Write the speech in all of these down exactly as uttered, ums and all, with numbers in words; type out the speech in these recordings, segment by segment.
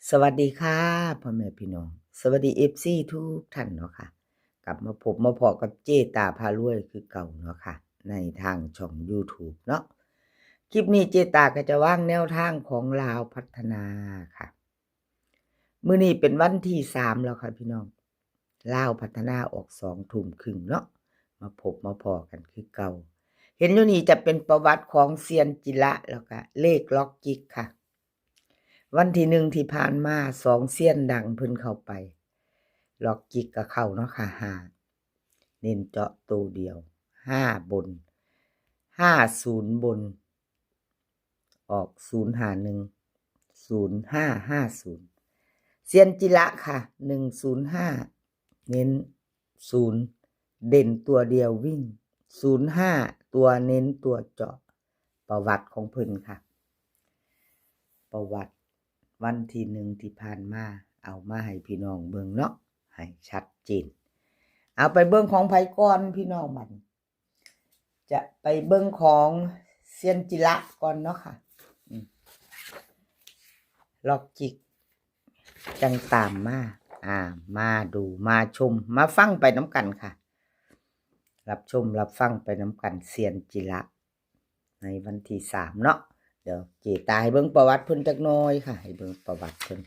สวัสดีค่ะ พ่อแม่พี่น้อง สวัสดี เอฟซี ทุกท่านเนาะค่ะ กลับมาพบมาพ้อกับเจ๊ตาพารวยคือเก่าเนาะค่ะ ในทางช่อง YouTube เนาะ คลิปนี้เจ๊ตาก็จะวางแนวทางของลาวพัฒนาค่ะ มื้อนี้เป็นวันที่สามแล้วค่ะพี่น้อง ลาวพัฒนาออกสองทุ่มครึ่งเนาะ มาพบมาพ้อกันคือเก่า เห็นอยู่นี่จะเป็นประวัติของเซียนจิระ แล้วก็เลขล็อกจิกค่ะ วันที่หนึ่งที่ผ่านมา สองเซียนดังเพิ่นเข้าไป ล็อกจิกก็เข้าเนาะค่ะ ห้า เน้นเจาะตัวเดียว ห้า บน ห้าศูนย์ บน ออก ศูนย์ห้าหนึ่ง ศูนย์ห้าห้าศูนย์ เซียนจิระค่ะ หนึ่งศูนย์ห้า เน้น ศูนย์ เด่นตัวเดียววิ่ง ศูนย์ห้า ตัวเน้นตัวเจาะ ประวัติของเพิ่นค่ะ ประวัติวันที่หนึ่งที่ผ่านมา เอามาให้พี่น้องเบิ่งเนาะ ให้ชัดเจน เอาไปเบิ่งของไผก่อนพี่น้องบัดนี้ จะไปเบิ่งของเซียนจิระก่อนเนาะค่ะ อืม ล็อกจิกจังตามมา อ่า มาดู มาชม มาฟังไปนำกันค่ะ รับชม รับฟังไปนำกัน เซียนจิระ ในวันที่สามเนาะ เดี๋ยวเจ๊ตาให้เบิ่งประวัติเพิ่นจักหน่อยค่ะ ให้เบิ่งประวัติเพิ่น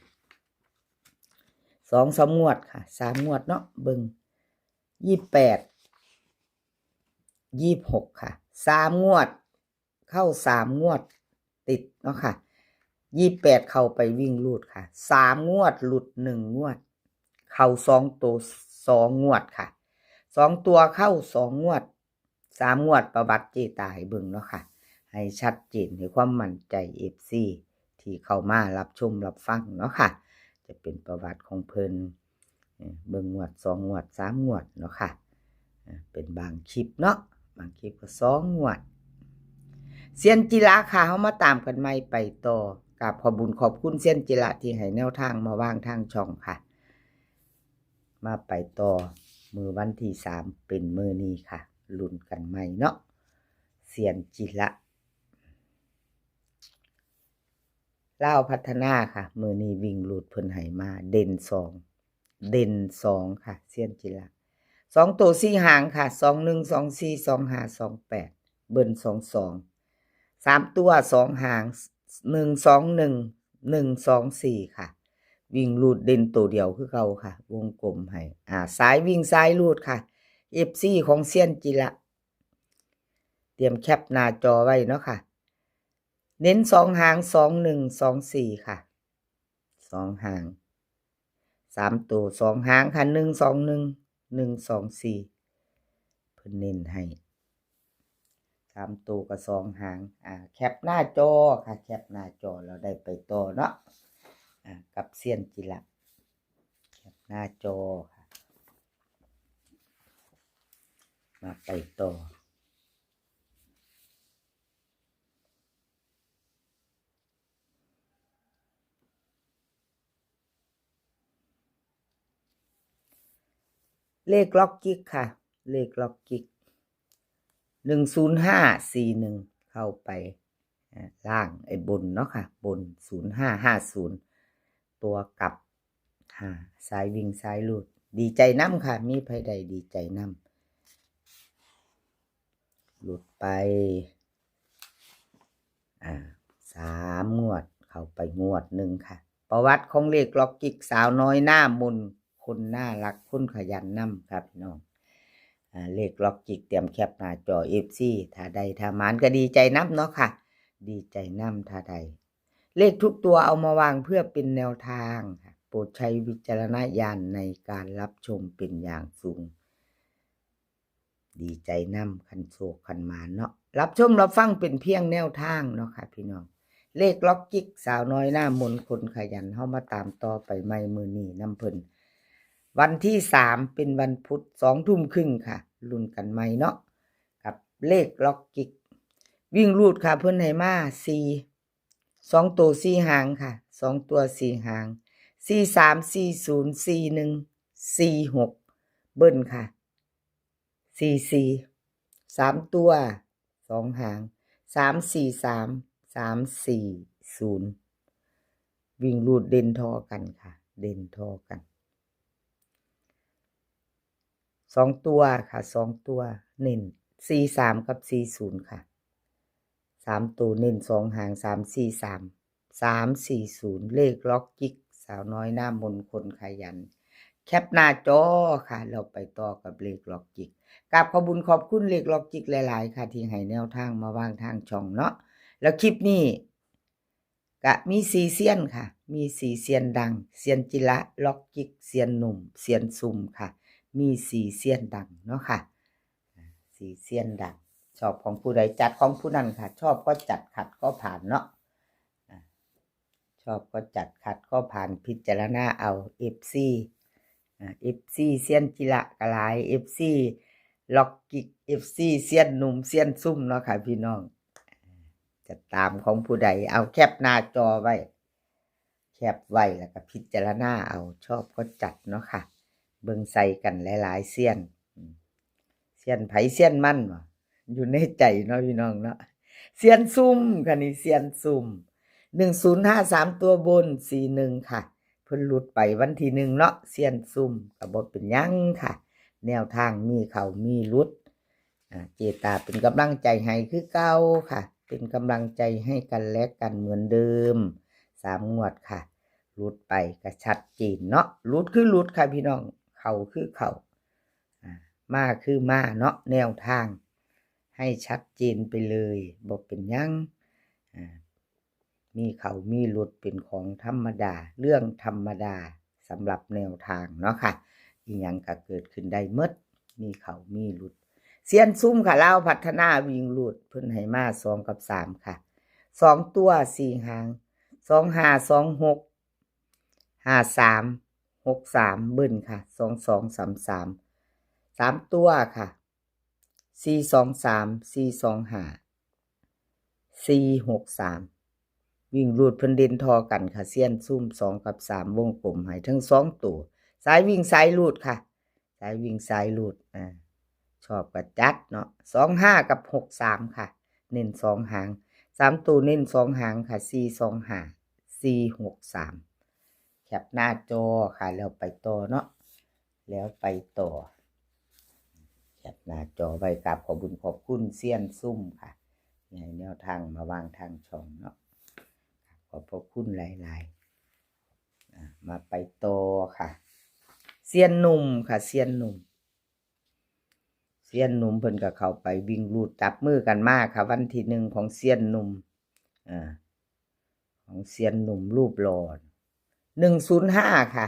สองสามงวดค่ะ สามงวดเนาะ เบิ่ง ยี่สิบแปด ยี่สิบหกค่ะ สามงวด เข้าสามงวดติดเนาะค่ะ ยี่สิบแปด เข้าไปวิ่งรูดค่ะ สามงวดหลุดหนึ่งงวด เข้าสองตัวสองงวดค่ะ สองตัวเข้าสองงวด สามงวดประวัติเจ๊ตาให้เบิ่งเนาะค่ะ ให้ชัดเจน ให้ความมั่นใจ เอฟซี ที่เข้ามารับชมรับฟังเนาะค่ะ จะเป็นประวัติของเพิ่น เอ่อ เบิ่งงวดสองงวดสามงวดเนาะค่ะ เอ่อ เป็นบางคลิปเนาะ บางคลิปก็สองงวด เซียนจิระค่ะ เฮามาตามกันใหม่ไปต่อ กราบขอบบุญขอบคุณเซียนจิระที่ให้แนวทางมาวางทางช่องค่ะ มาไปต่อ มื้อวันที่สามเป็นมื้อนี้ค่ะ ลุ้นกันใหม่เนาะ เซียนจิระ ลาวพัฒนาค่ะ มื้อนี้วิ่งรูดเพิ่นให้มา เด่นสอง เด่นสองค่ะ เซียนจิระ สองตัวสี่หางค่ะ สองหนึ่ง สองสี่ สองห้า สองแปด เบิ้ลสองสอง สามตัวสองหาง หนึ่งสองหนึ่ง หนึ่งสองสี่ค่ะ วิ่งรูดเด่นตัวเดียวคือเก่าค่ะ วงกลมให้ อ่า สายวิ่งสายรูดค่ะ เอฟซี ของเซียนจิระ เตรียมแคปหน้าจอไว้เนาะค่ะ เน้นสองหาง สองหนึ่ง สองสี่ค่ะ สองหาง สามตัวสองหางค่ะ หนึ่งสองหนึ่ง หนึ่งสองสี่ เพิ่นเน้นให้ สามตัวกับสองหาง อ่า แคปหน้าจอค่ะ แคปหน้าจอ เราได้ไปต่อเนาะ อ่า กับเซียนจิระ แคปหน้าจอค่ะ มาไปต่อ เลขล็อกจิกค่ะ เลขล็อกจิก หนึ่งศูนย์ห้าสี่หนึ่ง เข้าไป อ่า ล่าง ไอ้บนเนาะค่ะ บน ศูนย์ห้าห้าศูนย์ ตัวกลับ อ่า สายวิ่งสายรูด ดีใจนำค่ะ มีไผได้ดีใจนำ หลุดไป อ่า สามงวด เข้าไปงวดหนึ่งค่ะ ประวัติของเลขล็อกจิก สาวน้อยหน้ามน คนน่ารัก คนขยันนำค่ะพี่น้อง อ่า เลขล็อกจิก เตรียมแคปหน้าจอ เอฟซี ถ้าได้ถ้าหมานก็ดีใจนำเนาะค่ะ ดีใจนำถ้าได้ เลขทุกตัวเอามาวางเพื่อเป็นแนวทางค่ะ โปรดใช้วิจารณญาณในการรับชมเป็นอย่างสูง ดีใจนำ คันโชคคันหมานเนาะ รับชมรับฟังเป็นเพียงแนวทางเนาะค่ะพี่น้อง เลขล็อกจิก สาวน้อยหน้ามน คนขยัน เฮามาตามต่อไปใหม่มื้อนี้นำเพิ่น วันที่สามเป็นวันพุธ สองทุ่มครึ่งค่ะ ลุ้นกันใหม่เนาะ กับเลขล็อกจิก วิ่งรูดค่ะ เพิ่นให้มาสี่ สองตัวสี่หางค่ะ สองตัวสี่หาง สี่สาม สี่ศูนย์ สี่หนึ่ง สี่หก เบิ้ลค่ะ สี่สี่ สามตัวสองหาง สามสี่สาม สามสี่ศูนย์ วิ่งรูดเด่นท่อกันค่ะ เด่นท่อกัน สองตัวค่ะ สองตัว เน้น สี่สาม กับ สี่ศูนย์ ค่ะ สามตัวเน้นสองหาง สามสี่สาม สามสี่ศูนย์ เลขล็อกจิก สาวน้อยหน้ามนต์คนขยัน แคปหน้าจอค่ะ เราไปต่อกับเลขล็อกจิก กราบขอบบุญขอบคุณเลขล็อกจิกหลายๆ ค่ะ ที่ให้แนวทางมาวางทางช่องเนาะ แล้วคลิปนี้ กะมีสี่เซียนค่ะ มีสี่เซียนดัง เซียนจิระ ล็อกจิก เซียนหนุ่ม เซียนซุ่มค่ะ มีสี่เซียนดังเนาะค่ะ อ่า สี่เซียนดัง ชอบของผู้ใดจัดของผู้นั้นค่ะ ชอบก็จัด ขัดก็ผ่านเนาะ อ่า ชอบก็จัด ขัดก็ผ่าน พิจารณาเอา เอฟซี อ่า เอฟซี เซียนจิระกะหลาย เอฟซี ล็อกจิก เอฟซี เซียนหนุ่ม เซียนซุ่มเนาะค่ะพี่น้อง จะตามของผู้ใด เอาแคปหน้าจอไว้ แคปไว้แล้วก็พิจารณาเอา ชอบก็จัดเนาะค่ะ เบิ่งใส่กันหลายๆเซียน อืม เซียนไผเซียนมันบ่ อยู่ในใจเนาะพี่น้องเนาะ เซียนซุ่มค่ะนี่ เซียนซุ่ม หนึ่งศูนย์ห้า สามตัวบน สี่หนึ่ง ค่ะ เพิ่นหลุดไปวันที่หนึ่งเนาะ เซียนซุ่มก็บ่เป็นหยังค่ะ แนวทางมีเข้ามีหลุด อ่า เจตาเป็นกำลังใจให้คือเก่าค่ะ เป็นกำลังใจให้กันและกันเหมือนเดิม สามงวดค่ะ หลุดไปก็ชัดเจนเนาะ หลุดคือหลุดค่ะพี่น้อง เข้าคือเข้า อ่า มาคือมาเนาะ แนวทาง ให้ชัดเจนไปเลย บ่เป็นหยัง อ่า มีเข้ามีหลุดเป็นของธรรมดา เรื่องธรรมดาสำหรับแนวทางเนาะค่ะ อีหยังก็เกิดขึ้นได้หมด มีเข้ามีหลุด เซียนซุ่มค่ะ ลาวพัฒนาวิ่งรูด เพิ่นให้มาสองกับสามค่ะ สองตัวสี่หาง สองห้า สองหก ห้าสาม หกสาม เบิ้ลค่ะ สองสอง สามสาม สามตัวค่ะ สี่สองสาม สี่สองห้า สี่หกสาม วิ่งรูดเพิ่นเด่นท่อกันค่ะ เซียนซุ่ม สองกับสาม วงกลมให้ทั้งสองตัว สายวิ่งสายรูดค่ะ สายวิ่งสายรูด อ่า ชอบก็จัดเนาะ สองห้า กับ หกสาม ค่ะ เน้นสองหาง สามตัวเน้นสองหางค่ะ สี่สองห้า สี่หกสาม แคปหน้าจอค่ะ แล้วไปต่อเนาะ แล้วไปต่อ แคปหน้าจอไว้ กราบขอบบุญขอบคุณเซียนซุ่มค่ะ ให้แนวทางมาวางทางช่องเนาะ ขอบพระคุณหลายๆ อ่ะ มาไปต่อค่ะ เซียนหนุ่มค่ะ เซียนหนุ่ม เซียนหนุ่มเพิ่นก็เข้าไปวิ่งรูดจับมือกันมาค่ะ วันที่หนึ่งของเซียนหนุ่ม อ่า ของเซียนหนุ่มรูปหล่อ หนึ่งศูนย์ห้า ค่ะ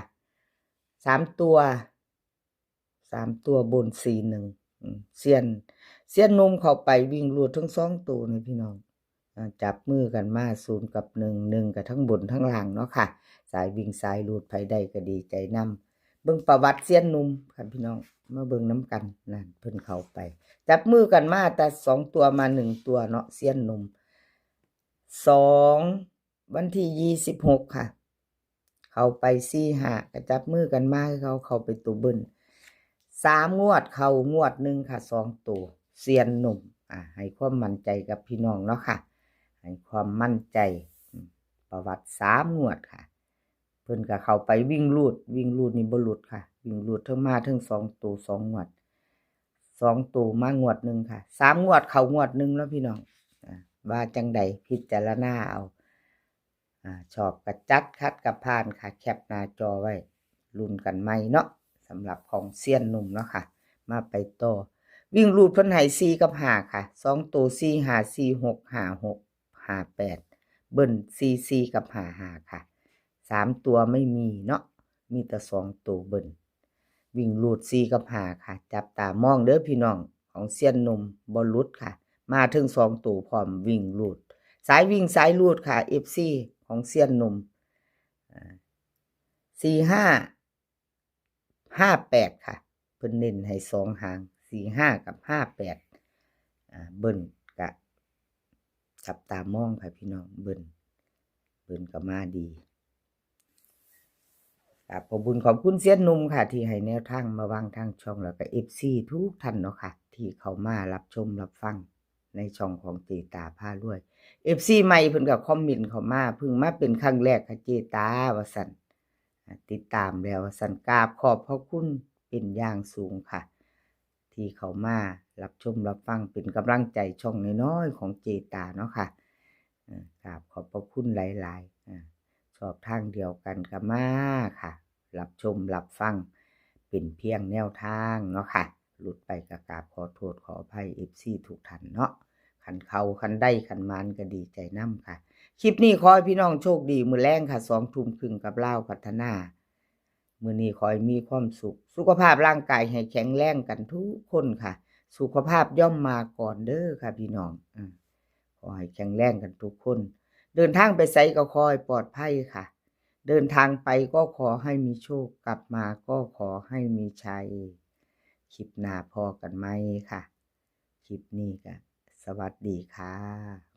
สามตัว สามตัวบน สี่หนึ่ง อืม เซียน เซียนหนุ่มเข้าไปวิ่งรูดทั้งสองตัวนี่พี่น้อง อ่า จับมือกันมา ศูนย์ กับ หนึ่ง หนึ่ง กับทั้งบนทั้งล่างเนาะค่ะ สายวิ่งสายรูด ไผได้ก็ดีใจนำ เบิ่งประวัติเซียนหนุ่มค่ะพี่น้อง มาเบิ่งนำกัน นั่น เพิ่นเข้าไป จับมือกันมาแต่สองตัวมาหนึ่งตัวเนาะ เซียนหนุ่ม สอง วันที่ยี่สิบหกค่ะ เข้าไป สี่ห้า ก็จับมือกันมา เขาเข้าไปตัวเบิ้ล สามงวดเข้างวดหนึ่งค่ะ สองตัว เซียนหนุ่ม อ่า ให้ความมั่นใจกับพี่น้องเนาะค่ะ ให้ความมั่นใจ อืม ประวัติสามงวดค่ะ เพิ่นก็เข้าไปวิ่งรูด วิ่งรูดนี่บ่หลุดค่ะ วิ่งรูดทั้งมาทั้งสองตัว สองงวด สองตัวมางวดหนึ่งค่ะ สามงวดเข้างวดหนึ่งแล้วพี่น้อง อ่า ว่าจังใดพิจารณาเอา อ่า ชอบก็จัด ขัดก็ผ่านค่ะ แคปหน้าจอไว้ ลุ้นกันใหม่เนาะ สำหรับของเซียนหนุ่มเนาะค่ะ มาไปต่อ วิ่งรูดเพิ่นให้ สี่ กับ ห้า ค่ะ สองตัว สี่ห้า สี่หก ห้าหก ห้าแปด เบิ้ล สี่สี่ กับ ห้าห้า ค่ะ สามตัวไม่มีเนาะ มีแต่สองตัวเบิ้ล วิ่งรูด สี่ กับ ห้า ค่ะ จับตามองเด้อพี่น้อง ของเซียนหนุ่มบ่หลุดค่ะ มาถึงสองตัวพร้อมวิ่งรูด สายวิ่งสายรูดค่ะ เอฟซี ของเซียนหนุ่ม อ่า สี่ห้า ห้าแปด ค่ะ เพิ่นเน้นให้สองหาง สี่ห้า กับ ห้าแปด อ่า เบิ้ลกะจับตามองค่ะพี่น้อง เบิ้ล เบิ้ลก็มาดี ครับ ขอบบุญขอบคุณเซียนหนุ่มค่ะ ที่ให้แนวทางมาวางทางช่อง แล้วก็ เอฟซี ทุกท่านเนาะค่ะ ที่เข้ามารับชมรับฟัง ในช่องของเจตาพารวย เอฟซี ใหม่เพิ่นก็คอมเมนต์เข้ามา เพิ่งมาเป็นครั้งแรกค่ะเจตา ว่าซั่น อ่า ติดตามแล้ว ว่าซั่น กราบขอบพระคุณเป็นอย่างสูงค่ะ ที่เข้ามารับชมรับฟังเป็นกำลังใจช่องน้อยๆของเจตาเนาะค่ะ เอ่อกราบขอบพระคุณหลายๆ อ่า ชอบทางเดียวกันก็มาค่ะ รับชมรับฟังเป็นเพียงแนวทางเนาะค่ะ หลุดไปก็กราบขอโทษขออภัย เอฟซี ทุกท่านเนาะ คันเข้าคันได้คันหมานก็ดีใจนำค่ะ คลิปนี้ขอให้พี่น้องโชคดี มื้อแลงค่ะ สองทุ่มครึ่งกับลาวพัฒนา มื้อนี้ขอให้มีความสุข สุขภาพร่างกายให้แข็งแรงกันทุกคนค่ะ สุขภาพย่อมมาก่อนเด้อค่ะพี่น้อง อืม ขอให้แข็งแรงกันทุกคน เดินทางไปไสก็ขอให้ปลอดภัยค่ะ เดินทางไปก็ขอให้มีโชค กลับมาก็ขอให้มีชัย คลิปหน้าพ้อกันใหม่ค่ะ คลิปนี้ก็สวัสดีค่ะ